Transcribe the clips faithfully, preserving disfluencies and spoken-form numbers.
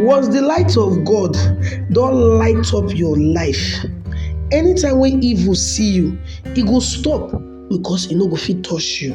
Once the light of God don light up your life, anytime when evil see you, e go stop, because e no go fit touch you.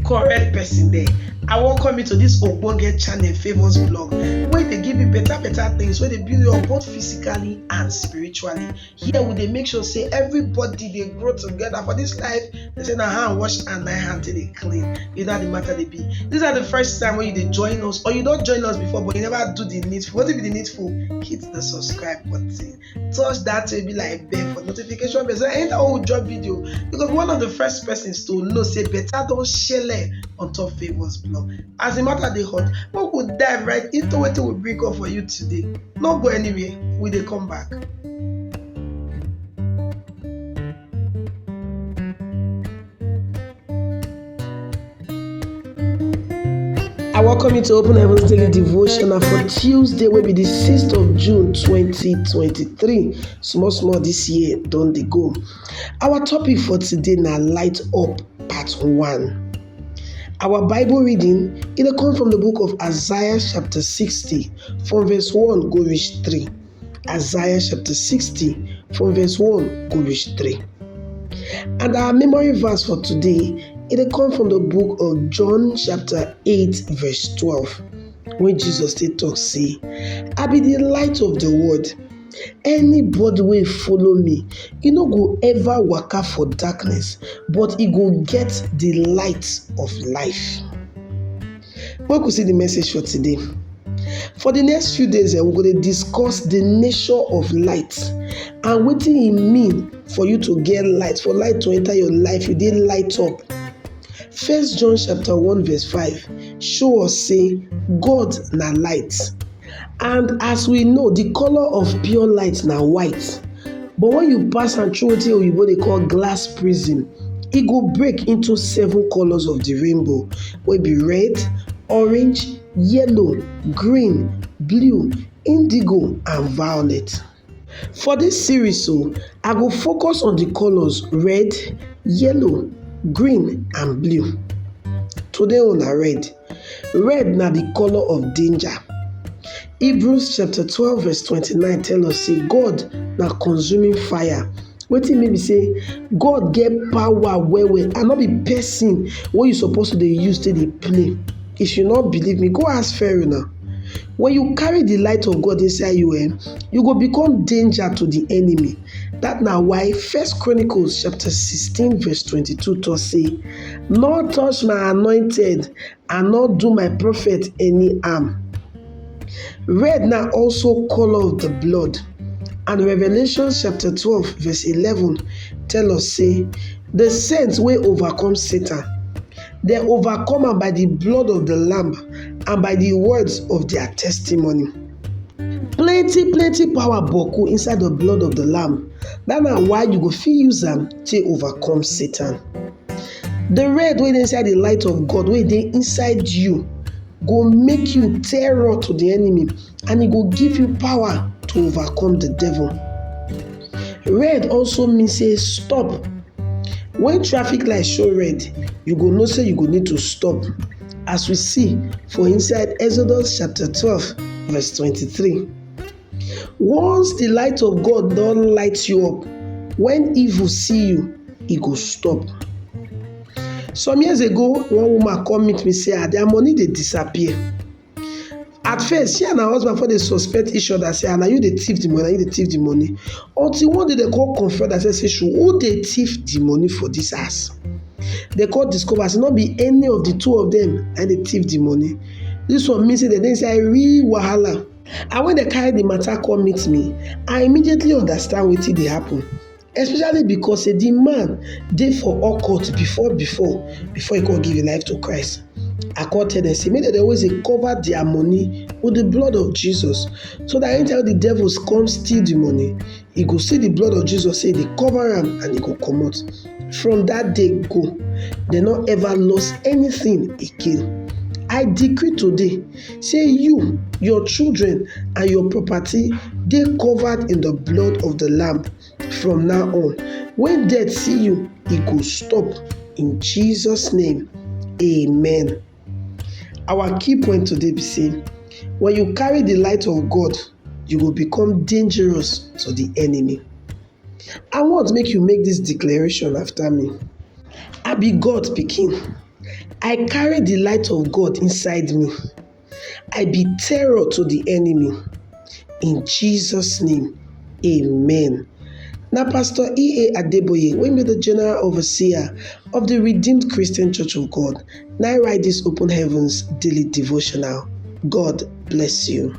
Correct person there. I welcome you to this ogbonge channel, Favours Blog, wey dey give you better better things, wey dey build you up both physically and spiritually. Here we dey make sure say everybody dey grow together for this life. They say na hand wash and na hand take dey clean. You know how the matter dey be. These are the first time when you dey join us, or you don join us before but you never do the needful. Wetin be the needful? Hit the subscribe button. Touch that baby like bell for notification bell. So anytime we drop video, you go be one of the first persons to know say better don shele on top Favours Blog. As the matter dey hot, we go dive right into wetin we bring up for you today. No go anywhere, we dey come back. I welcome you to Open Heavens Daily Devotional for Tuesday, wey be the sixth of June twenty twenty-three. Small small this year don dey go. Our topic for today na light up part one. Our Bible reading, e dey come from the book of Isaiah chapter sixty, from verse one go reach three. Isaiah chapter sixty, from verse one go reach three. And our memory verse for today, e dey come from the book of John chapter eight verse twelve, when Jesus dey talk say, "I be the light of the world. Anybody wey follow me, e no go ever waka for darkness, but e go get the light of life." Make we see the message for today. For the next few days, eh, we go dey discuss the nature of light and wetin e mean for you to get light, for light to enter your life, you dey light up. First John chapter one verse five show us say God na light. And as we know, the color of pure light na white. But when you pass am through wetin oyibo dey call glass prism, e go break into seven colors of the rainbow, wey be red, orange, yellow, green, blue, indigo, and violet. For this series, so I go focus on the colors red, yellow, green, and blue. Today, una red. Red na the color of danger. Hebrews chapter twelve verse twenty-nine tell us say God na consuming fire. Wetin mean be say God get power well well, and no be person wey you suppose to dey use take dey play. If you no believe me, go ask Pharaoh now. When you carry the light of God inside you, eh, you go become danger to the enemy. That na why First Chronicles chapter sixteen verse twenty-two talk say, "No touch my anointed and no do my prophet any harm." Red na also color of the blood. And Revelation chapter twelve verse eleven tell us say, "The saints wey overcome Satan, they overcome am by the blood of the Lamb and by the words of their testimony." Plenty plenty power boku inside the blood of the Lamb. That na why you go fit use am take overcome Satan. The red wey dey inside the light of God wey dey inside you go make you terror to the enemy, and e go give you power to overcome the devil. Red also mean say stop. When traffic light show red, you go know say you go need to stop, as we see for inside Exodus chapter twelve verse twenty-three. Once the light of God don light you up, when evil see you, e go stop. Some years ago, one woman come meet me say, "Ah, their money dey disappear." At first, she and her husband for dey suspect each other, say, "Ah, na you dey thief the money, na you dey thief the money." Until one day they come confront and say, "Say, who dey thief the money for this house?" They come discover say no be any of the two of them na dey thief the money. This one mean say they dey inside real wahala. And when they carry the matter come meet me, I immediately understand wetin dey happen. Especially because say the man dey for occult before before before he come give him life to Christ. I come tell them say make dem dey always dey cover their money with the blood of Jesus, so that anytime the devils come steal the money, he go see the blood of Jesus say e dey cover am and e go comot. From that day go, they no ever lost anything again. I decree today say you, your children, and your property dey covered in the blood of the Lamb. From now on, when death see you, e go stop. In Jesus' name, amen. Our key point today be say, when you carry the light of God, you go become dangerous to the enemy. I want make you make this declaration after me. I be God pikin. I carry the light of God inside me. I be terror to the enemy. In Jesus' name, amen. Na Pastor E A Adeboye, wey be the General Overseer of the Redeemed Christian Church of God, na I write this Open Heavens daily devotional. God bless you.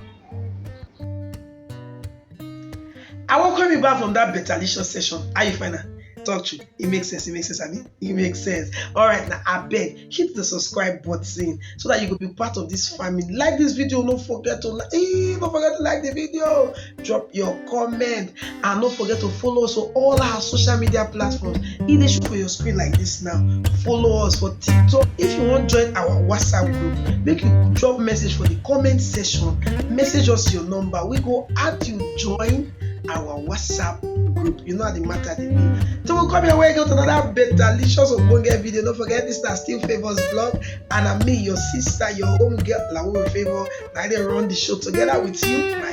I welcome you back from that betalicious session. How you find am? Talk true. It makes sense. It makes sense. I mean, it makes sense. All right, now I beg, hit the subscribe button so that you could be part of this family. Like this video, don't forget to like. Eh, don't forget to like the video. Drop your comment and don't forget to follow us on all our social media platforms. E dey show for your screen like this now. Follow us for TikTok. If you wan join our WhatsApp group, make you drop message for the comment section. Message us your number. We go add you join our WhatsApp group. You know how the matter dey be. So we'll come your way again with another betalicious ogbonge video. Don't forget, this na still Favours Blog, and I'm me, your sister, your home girl, Lawore Favour. I dey run the show together with you, my